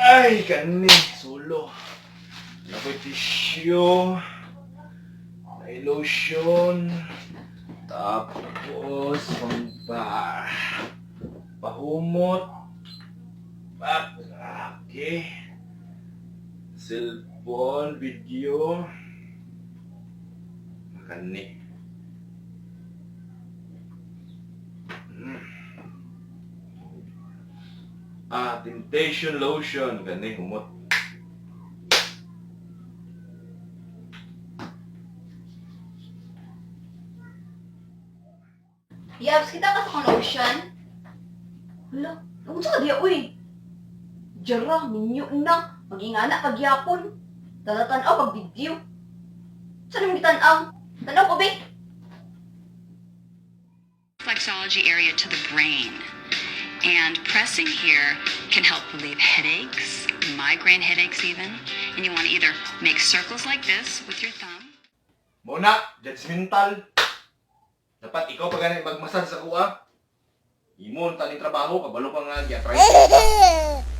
Ay, kani, sulo. Nakoy tissue. May lotion. Tapos, pang pahumot. Pak, okay. Cellphone, video. Kani. Ah, Temptation Lotion. Kani, humot. Yabs, kita ka sa kong lotion? Hala, unsa ka diya, uy? Jara, minyo na. Maging anak pagyapon. Tatatanaw pag video. Saan mo gitanaw? Tanaw ko, be. Reflexology area to the brain. And pressing here can help relieve headaches, migraine headaches even. And you want to either make circles like this with your thumb. Muna, judgmental. Dapat ikaw pa gani magmasad sa kuha. Imo ang taning trabaho, kabalo ka nga, gi-arthritis ka.